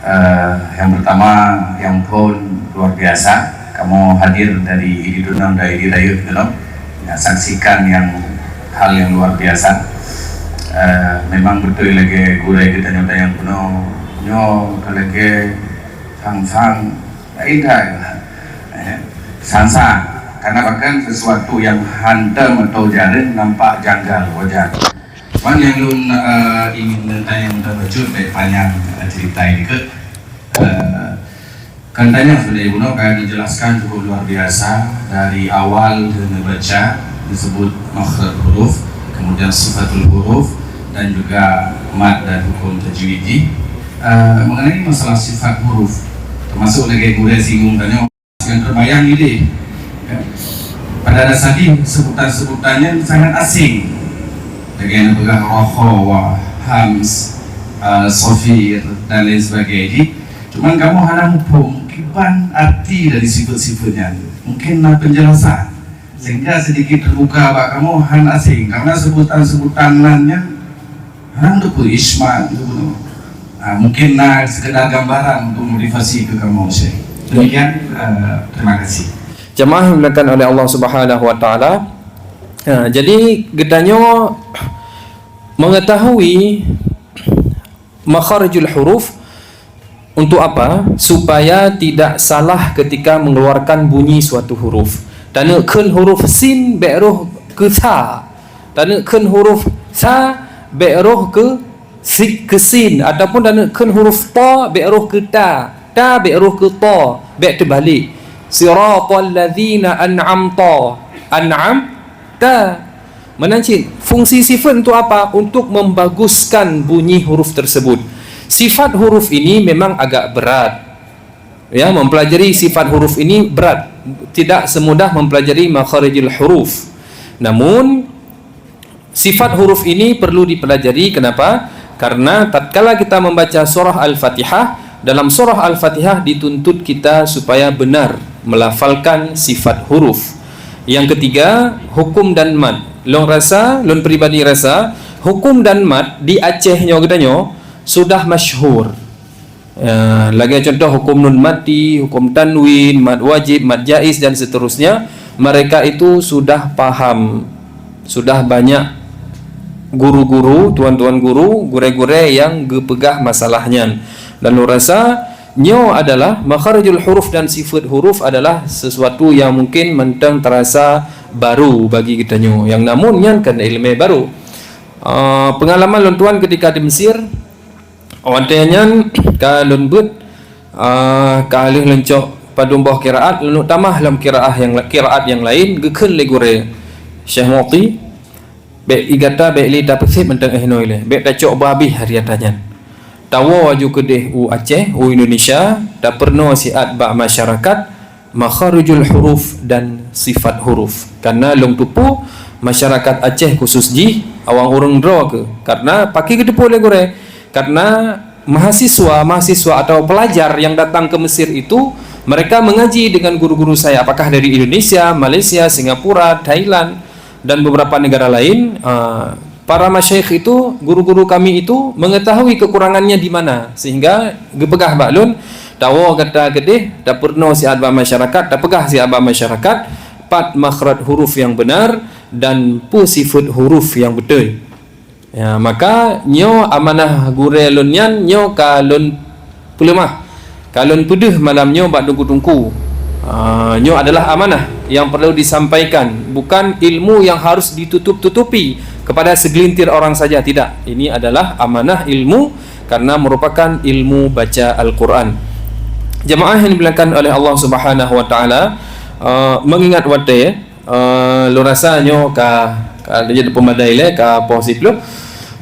Eh, yang pertama, nyang phôn luar biasa. Kamoe hadir dari Idi Dunam dan Idi Rayeuk Dunam, ya, saksikan yang hal yang luar biasa. Eh, memang beutôi lagée gurée geutanyoe tanyong bunoe, nyoe ka lagée sang-sang Laén that, eh, sang-sang. Karena bahkan sesuatu yang hantom atau jarang nampak janggal wajar. Cuman yang lôn, eh, ingin tanya yang terkejut dari panjang, eh, cerita ini ke, eh, kan tanya sudah Ibu Nok kan dijelaskan cukup luar biasa dari awal dia baca disebut makhraj huruf, kemudian sifatul huruf dan juga mad dan hukum tajwidi. Eh, mengenai masalah sifat huruf, termasuk lagi gurée singgung tanya yang terbayang idéh. Ya. Pada dasar jih sebutan-sebutan nyan sangat asing. Lagée na peugah rokho, wa, hams, eh, sofir dan lain sebagainya. Cuman kamoe hana muphom kiban arti dari sifat-sifat nyan. Mungkin na penjelasan. Sehingga sedikit terbuka bak kamoe hana asing. Karena sebutan-sebutan nan nyan Hana teupeue isma tu. Ah, mungkin na sekedar gambaran untuk motivasi ke kamoe, Syekh. Demikian, eh, terima kasih. Jamaah yang dimuliakan oleh Allah Subhanahu wa Taala. Ha, jadi geutanyoe mengetahui makharijul huruf untuk apa? Supaya tidak salah ketika mengeluarkan bunyi suatu huruf. Taneuk kheun huruf sin bék roh keu sa. Taneuk kheun huruf sa bék roh keu si-, keu sin, ataupun taneuk kheun huruf ta bék roh keu ta, ta bék roh keu ta, bék teubalek. Siratal ladzina an'amta, an'amta. Meunan cit, fungsi sifat untuk apa? Untuk membaguskan bunyi huruf tersebut. Sifat huruf ini memang agak berat. Ya, mempelajari sifat huruf ini berat. Tidak semudah mempelajari makharijul huruf. Namun, sifat huruf ini perlu dipelajari. Kenapa? Karena tatkala kita membaca surah Al-Fatihah, dalam surah Al-Fatihah dituntut kita supaya benar melafalkan sifat huruf. Yang ketiga, hukum dan mad. Lôn rasa, lôn pribadi rasa, hukum dan mad di Aceh nyoe geutanyoe sudah masyhur. Ya, lagée contoh hukum nun mati, hukum tanwin, mad wajib, mad jaiz dan seterusnya, mereka itu sudah paham. Sudah banyak guru-guru, tuan-tuan guru, gurée-gurée yang geupeugah masalah nyan. Dan lôn rasa nyoe adalah makharijul huruf dan sifat huruf adalah sesuatu yang mungkin mantong terasa baru bagi geutanyoe. Yang namun nyan kan ilmu baru. Ah, pengalaman lôn tuan ketika di Mesir, Watée nyan ka lôn beuet, ah, ka lheueh lôn cok padum boh qiraat, lôn tamah lam qiraah nyang la-, qiraat nyang laén, geukheun lé gurée, "Syekh Mu'ti, bék i gata bék lé tapeusép mantong 'oh noe lé, bék tacok beuhabéh hari ata nyan. Tawoe aju keudeh u Aceh, u Indonesia, tapeurunoe siat bak masyarakat, makharijul huruf dan sifat huruf. Karena lôn teupeue masyarakat Aceh khusus jih awang ureuëng droe keuh. Karena pakri geuteupeue lé gurée? Karena mahasiswa-mahasiswa atau pelajar yang datang ke Mesir itu, mereka mengaji dengan guru-guru saya, apakah dari Indonesia, Malaysia, Singapura, Thailand, dan beberapa negara lain. Ah, para masyayikh itu, guru-guru kami itu mengetahui kekurangannya di mana, sehingga geupeugah bak lôn, "Tawoe gata keudeh, tapeurunoe siat bak masyarakat, tapeugah siat bak masyarakat, pat makhraj huruf yang benar dan peue sifat huruf yang beutôi." Ya, maka nyoe amanah gurée lôn nyan nyoe ka lôn peuleumah. Ka lôn peudeuh malam nyoe bak teungku-teungku. Ah, nyoe adalah amanah yang perlu disampaikan, bukan ilmu yang harus ditutup-tutupi kepada segelintir orang saja, tidak. Ini adalah amanah ilmu karena merupakan ilmu baca Al-Quran. Jemaah yang dimuliakan oleh Allah Subhanahu wa Taala, ah, mengingat watée, eh, lôn rasa nyoe ka, ka jadi pemadai lé, ka poh siplôh.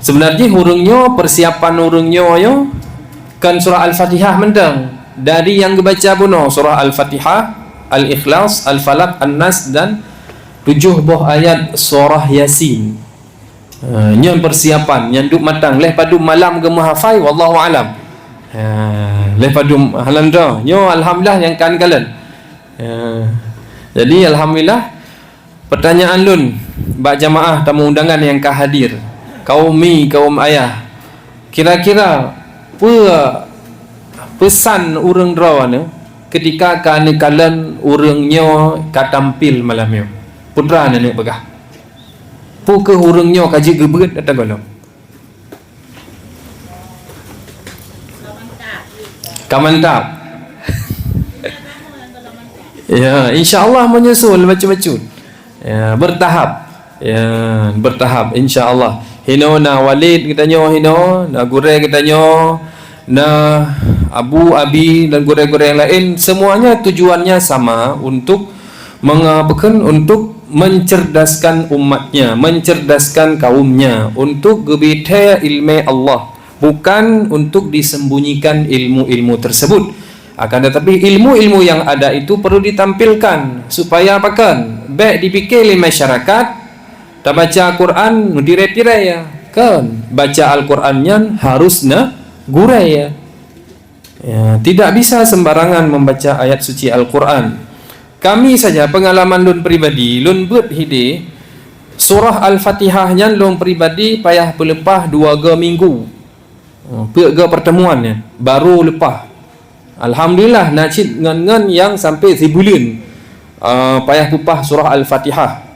Sebenarnya ureuëng nyoe, persiapan ureuëng nyoe nyoe kan surah Al-Fatihah mantong. Dari yang geubaca bunoe, surah Al-Fatihah, Al-Ikhlas, Al-Falaq, An-Nas, dan tujoh boh ayat surah Yasin. Eh, nyan persiapan nyang duek matang. Leh padum malam geumeuhafai, wallahu alam. Eh, leh padum halan droe. Nyoe alhamdulillah nyang kan kalon. Ya. Jadi, alhamdulillah, pertanyaan lôn bak jamaah tamu undangan nyang ka hadir, kaum mi, kaum ayah, kira-kira peue peusan ureuëng droeneuh ketika ka neukalon ureuëng nyoe ka tampil malam nyoe? Peue droeneuh peugah? Peue keuh ureuëng nyoe ka jeuet geubeuet atau gohlom? Ka mantap. Ya, insya Allah menyusul bacut-bacut. Ya, bertahap. Ya, bertahap, insya Allah. Hino na walid geutanyoe, hino na gurée geutanyoe, na abu, abi, dan gurée-gurée yang lain, semuanya tujuannya sama, untuk mengapakan, untuk mencerdaskan umatnya, mencerdaskan kaumnya, untuk geubri thée ilmée Allah, bukan untuk disembunyikan ilmu-ilmu tersebut. Akan tetapi, ilmu-ilmu yang ada itu perlu ditampilkan, supaya apakan, bék dipike lé masyarakat, tabaca Quran, diré-piré ya, kan? Baca Al-Quran nyan harus na gurée ya. Ya, tidak bisa sembarangan membaca ayat suci Al-Quran. Kami saja, pengalaman lôn pribadi, lôn beuet hideh, surah Al-Fatihah nyan lôn pribadi payah peuleupah dua go minggu. Oh, peuet go pertemuan nyan, baru leupah. Alhamdulillah, na cit ngon-ngon nyang sampai sibuleuen, ah, payah peupah surah Al-Fatihah.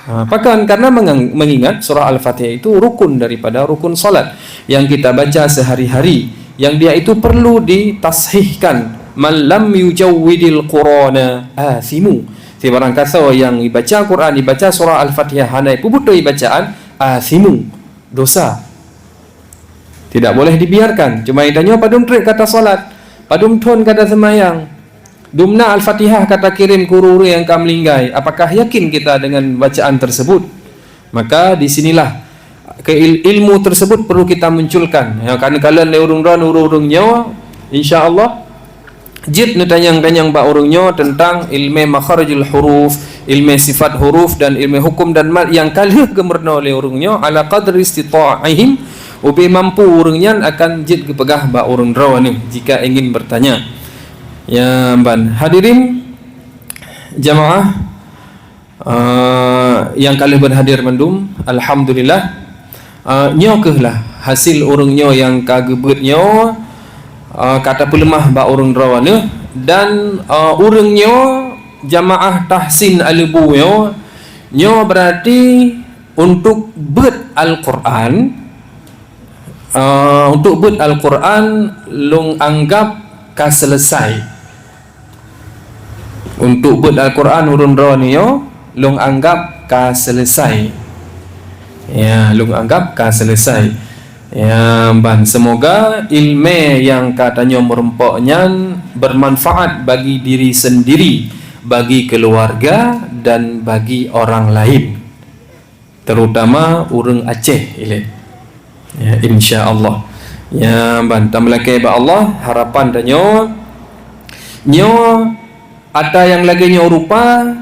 Ah, pakon? Karena mengang-, mengingat surah Al-Fatihah itu rukun daripada rukun salat yang kita baca sehari-hari, yang dia itu perlu ditashihkan. "Man lam yujawwidil Qur'ana athimu." Sibarang kasoe nyang ibaca Quran, ibaca surah Al-Fatihah hana ipeubeutôi bacaan, athimu, dosa. Tidak boleh dibiarkan. Cuma tanyoe padum treb ka tasalat, padum thon ka taseumayang. Dumna Al-Fatihah ka takirém keu ureuëng nyang ka meuninggai. Apakah yakin kita dengan bacaan tersebut? Maka di sinilah ke il-, ilmu tersebut perlu kita munculkan. Ya, kan kalon lé ureuëng droe, ureuëng-ureuëng nyoe, insya Allah, jeuet neutanyong-tanyong bak ureuëng nyoe tentang ilmu makharijul huruf, ilmu sifat huruf dan ilmu hukum dan mad nyang ka lheueh geumeurunoe lé ureuëng nyoe ala qadri istita'ihim, ubé mampu ureuëng nyan akan jeuet geupeugah bak ureuëng droe nyoe jika ingin bertanya. Ya, ban hadirin jamaah, ah, nyang ka lheueh berhadir mandum, alhamdulillah. Ah, nyoe keuh lah hasil ureuëng nyoe nyang ka geubeuet nyoe, ah, ka tapeuleumah bak ureuëng droeneuh dan, ah, ureuëng nyoe jamaah tahsin Alubu nyoe, nyoe berarti untuk beuet Al-Quran, ah, untuk beuet Al-Quran lôn anggap ka selesai. Untuk beuet Al-Quran ureuëng droeneuh nyoe, lôn anggap ka selesai. Ya, lôn anggap ka selesai. Ya, ban semoga ilmu nyang ka tanyoe meurumpok nyan bermanfaat bagi diri sendiri, bagi keluarga, dan bagi orang lain. Terutama ureuëng Aceh ilée. Ya, insya Allah. Ya, ban tameulakée bak Allah, harapan tanyoe nyoe ata nyang lagée nyoe rupa,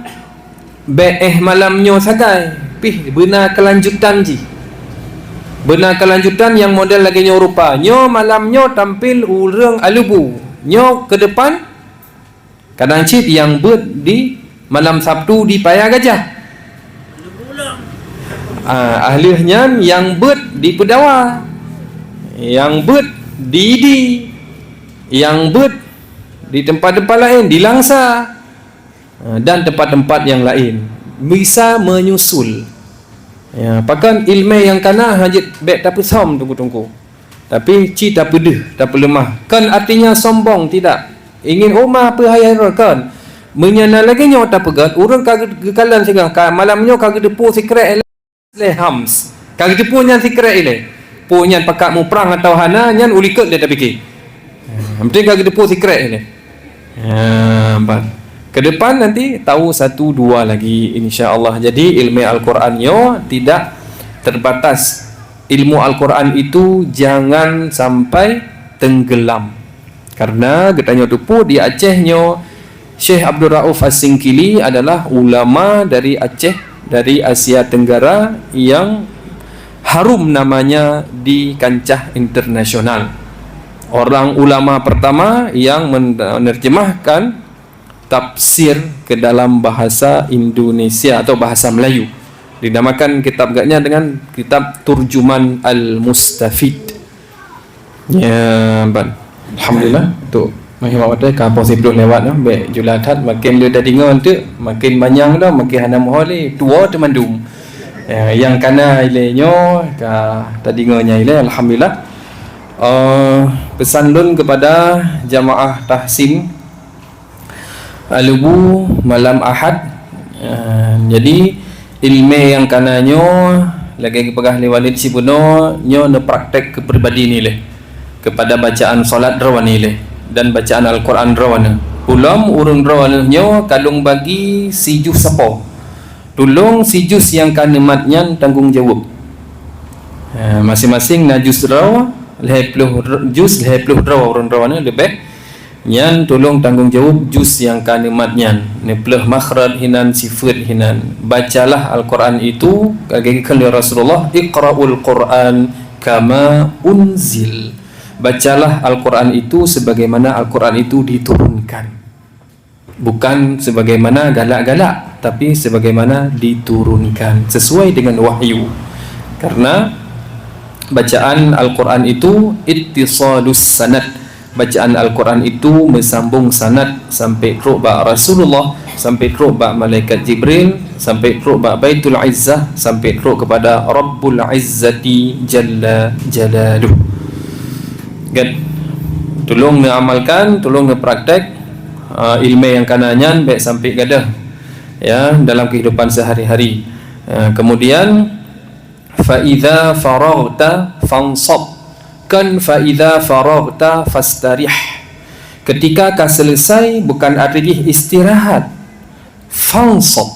bék éh malam nyoe sagai, pih beuna kelanjutan jih. Beuna kelanjutan nyang model lagée nyoe rupa. Nyoe malam nyoe tampil ureuëng Alubu. Nyoe ke depan kadang cit nyang beuet di malam Sabtu di Paya Gajah. Ah, ahleueh nyan nyang beuet di Peudawa, nyang beuet di Idi, nyang beuet di tempat-tempat laén, di Langsa, ah, dan tempat-tempat nyang laén. Bisa menyusul. Ya, pakon ilmu nyang kana hana jeuet bék tapeusöm teungku-teungku. Tapi ci tapeudeuh, tapeuleumah. Kon artinya sombong, tidak. Ingin uma peue hai Harun kon. Meunyoe na lagée nyoe tapeugét, ureuëng ka geukalon singoh, ka malam nyoe ka geuteupeue sikrek ilée. Lé Hams. Ka geuteupeue nyan sikrek ilée. Peue nyan pakat muprang atawa hana, nyan ulikot lé tapike. Yang penting ka geuteupeue sikrek ilée. Ya, ban. Ke depan nanti tahu satu dua lagi, insya Allah. Jadi ilmu Al-Quran nyoe tidak terbatas. Ilmu Al-Quran itu jangan sampai tenggelam. Karena geutanyoe teupeu di Aceh nyoe, Syekh Abdul Rauf As-Singkili adalah ulama dari Aceh, dari Asia Tenggara yang harum namanya di kancah internasional. Orang ulama pertama yang menerjemahkan tafsir ke dalam bahasa Indonesia atau bahasa Melayu. Dinamakan kitab geuhnyan dengan kitab Turjuman Al-Mustafid. Ya, ban. Alhamdulillah, untuk menghemat waktu, ka poh siplôh lewat dah. Bèk jula that, makin le tadeungoe tu, makin manyang dah, makin hana meuhôi lé, tuwoe teumandum. Ya, nyang kana ilée nyoe, ka tadeungoe nyan ilée, alhamdulillah. Eh, pesan lôn kepada jamaah tahsin, Alubu malam Ahad. Eh, jadi, ilmé nyang kana nyoe, lagée geupeugah lé Walid sibunoe, nyoe neupraktek keu pribadi nilée, kepada bacaan salat droe nilée, dan bacaan Al-Quran droe nyoe. Ulôn ureuëng droe nyoe ka lôn bagi sijus sapo. Tulông sijus nyang ka neumat nyan tanggong jaweueb. Eh, maséng-maséng na jus droe, lhée ploh dr-, jus lhée ploh droe ureuëng droe nyoe leubeh. Nyan tulông tanggong jaweueb jus nyang ka neumat nyan, neupleuh makhraj hinan, sifeuet hinan. Bacalah Al-Quran itu, lagée geukheun lé Rasulullah, "Iqra'ul Quran kama unzil." Bacalah Al-Quran itu sebagaimana Al-Quran itu diturunkan. Bukan sebagaimana galak-galak, tapi sebagaimana diturunkan, sesuai dengan wahyu. Karena bacaan Al-Quran itu ittisalus sanad. Bacaan Al-Quran itu meusambông sanad sampai trok bak Rasulullah, sampai trok bak malaikat Jibril, sampai trok bak Baitul Izzah, sampai trok kepada Rabbul Izzati Jalla Jalaluh. Gét. Tulông neuamalkan, tulông neupraktek, eh, ilmé nyang kana nyan bèk sampai gadôh, ya, dalam kehidupan sehari-hari. Eh, kemudian, "Fa idza faraghta fansab." Kon "fa idza faraghta fastarih." Ketika ka selesai, bukan arti jih istirahat. Fansab.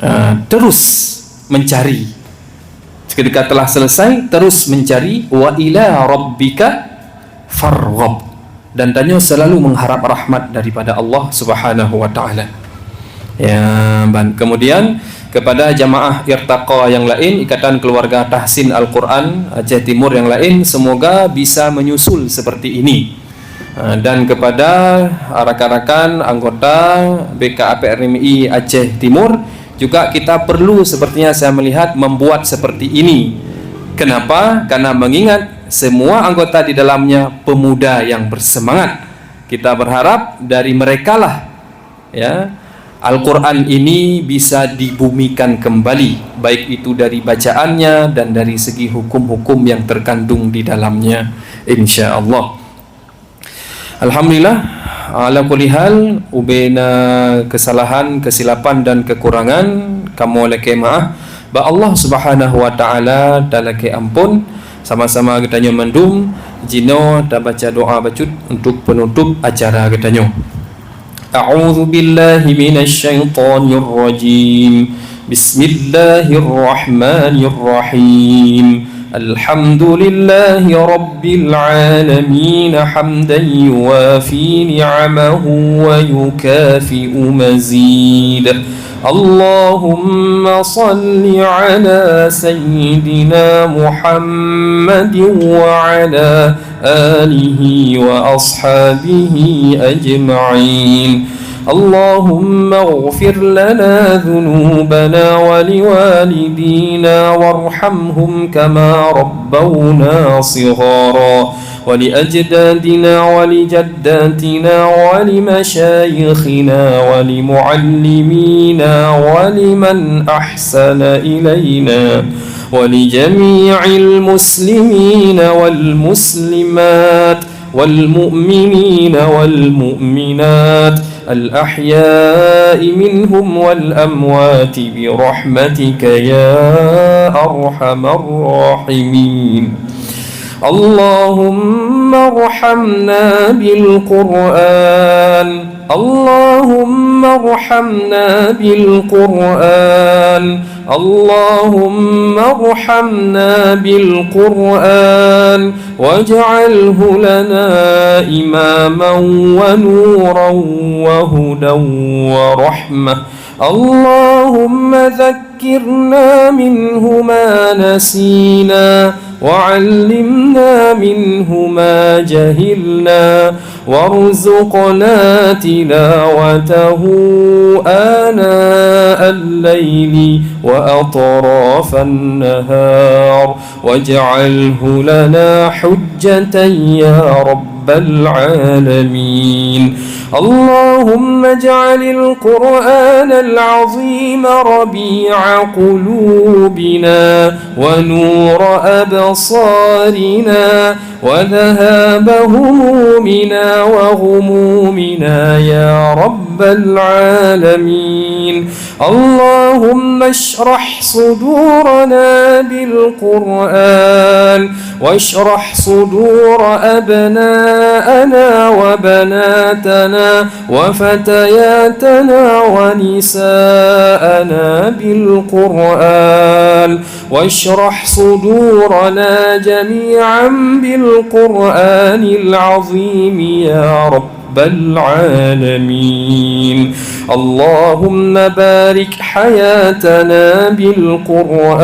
Ah, terus mencari. Ketika telah selesai, terus mencari. "Wa ila rabbika farghab." Dan tanyoe selalu mengharap rahmat daripada Allah Subhanahu wa Taala. Ya, ban. Kemudian, kepada jamaah Irtaqa yang lain, Ikatan Keluarga Tahsin Al-Quran Aceh Timur yang lain, semoga bisa menyusul seperti ini. Ah, dan kepada rakan-rakan anggota B K A P R M I Aceh Timur, juga kita perlu, sepertinya saya melihat, membuat seperti ini. Kenapa? Karena mengingat semua anggota di dalamnya pemuda yang bersemangat. Kita berharap dari merekalah, ya, Al-Quran ini bisa dibumikan kembali, baik itu dari bacaannya dan dari segi hukum-hukum yang terkandung di dalamnya, insya Allah. Alhamdulillah, ala kulli hal, ubena kesalahan, kesilapan dan kekurangan, kamoe lakée maáh. Bak Allah Subhanahu wa Taala talakée ampôn. Sama-sama geutanyoe mandum jinoe tabaca doa bacut untuk penutup acara geutanyoe. A'udzu billahi minasy syaithanir rajim. Bismillahirrahmanirrahim. Alhamdulillahi rabbil alamin, hamdan yuwafi ni'amahu wa yukafi'u mazidah. اللهم صل على سيدنا محمد وعلى آله وأصحابه أجمعين. اللهم اغفر لنا ذنوبنا ولوالدينا وارحمهم كما ربونا صغارا. ولأجدادنا ولجداتنا ولمشايخنا ولمعلمينا ولمن أحسن إلينا ولجميع المسلمين والمسلمات والمؤمنين والمؤمنات الأحياء منهم والأموات برحمتك يا أرحم الراحمين. اللهم ارحمنا بالقرآن. اللهم ارحمنا بالقرآن. اللهم ارحمنا بالقرآن واجعله لنا إماما ونورا وهدى ورحمة. اللهم ذكرنا منه ما نسينا وعلمنا منه ما جهلنا وارزقنا تلاوته آناء الليل وأطراف النهار واجعله لنا حجة يا رب العالمين. اللهم اجعل القرآن العظيم ربيع قلوبنا ونور أبصارنا وذهاب همومنا وغمومنا يا رب العالمين. اللهم اشرح صدورنا بالقرآن واشرح صدور أبناءنا وبناتنا وفتياتنا ونساءنا بالقرآن واشرح صدورنا جميعا بالقرآن العظيم يا رب العالمين. اللهم بارك حياتنا بالقرآن.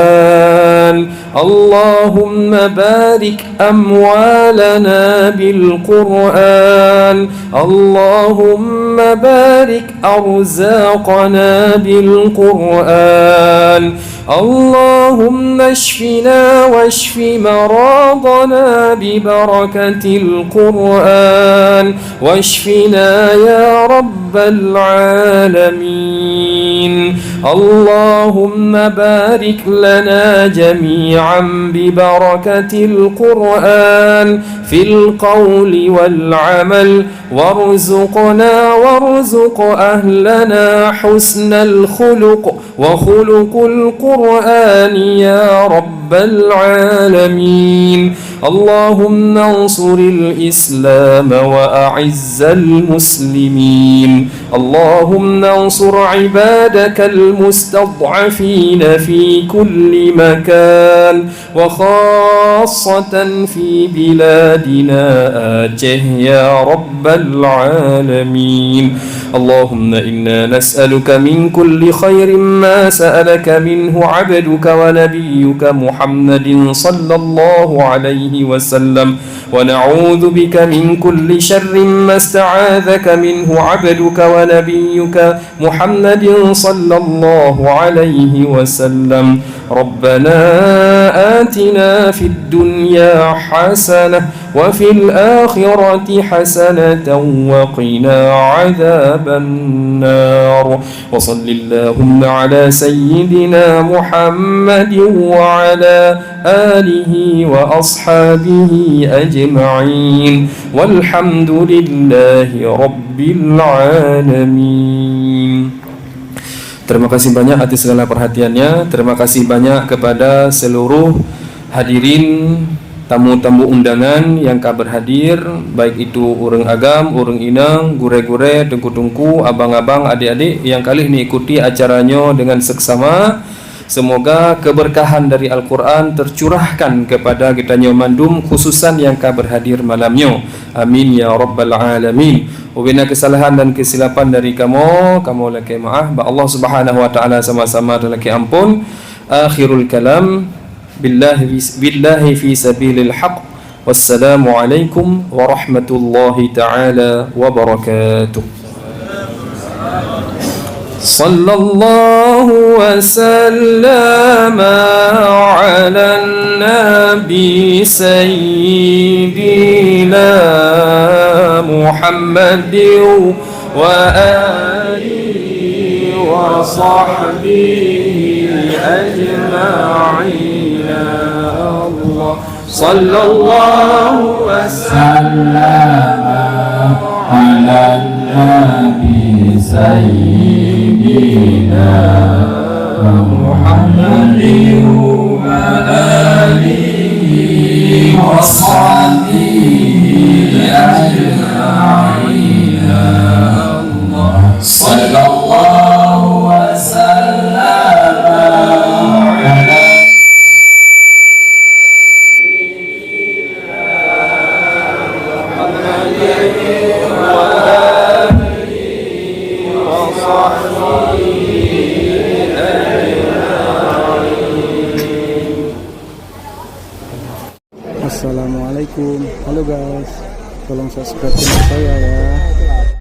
اللهم بارك أموالنا بالقرآن. اللهم بارك أرزاقنا بالقرآن. اللهم اشفنا واشف مرضانا ببركة القرآن. واشفنا يا رب العالمين. اللهم بارك لنا جميعا ببركة القرآن في القول والعمل، وارزقنا وارزق أهلنا حسن الخلق وخلق القرآن يا رب العالمين. اللهم انصر الإسلام وأعز المسلمين. اللهم انصر عبادك المستضعفين في كل مكان، وخاصة في بلادنا آتشه يا رب العالمين. اللهم إنا نسألك من كل خير ما سألك منه عبدك ونبيك محمد صلى الله عليه وسلم، ونعوذ بك من كل شر ما استعاذك منه عبدك ونبيك محمد صلى الله عليه وسلم. ربنا آتنا في الدنيا حسنة وفي الآخرة حسنة وقنا عذاب النار. وصل اللهم على سيدنا محمد وعلى آله وأصحابه أجمعين. والحمد لله رب العالمين. Terima kasih banyak atas segala perhatiannya. Terima kasih banyak kepada seluruh hadirin, tamu-tamu undangan yang ka berhadir, baik itu ureuëng agam, ureuëng inong, gurée-gurée, teungku-teungku, abang-abang, adik-adik yang ka lheueh mengikuti acara nyoe dengan seksama. Semoga keberkahan dari Al-Quran tercurahkan kepada geutanyoe mandum, khususan yang ka berhadir malam nyoe. Amin ya rabbal alamin. Ubena kesalahan dan kesilapan dari kamoe, kamoe lakée maaf. Bak Allah Subhanahu wa Taala sama-sama talakée ampun. Akhirul kalam, billahi, billahi fi sabilil haq. Wassalamualaikum warahmatullahi taala wabarakatuh. صلى الله وسلم على النبي سيدنا محمد وآله وصحبه أجمعين. الله Sallallahu wasallam ala nabi sayyidina Muhammadin wa alihi wa sahbihi ajma'in. Sallallahu wasallam ala Assalamualaikum. Halo guys. Tolong subscribe channel saya ya.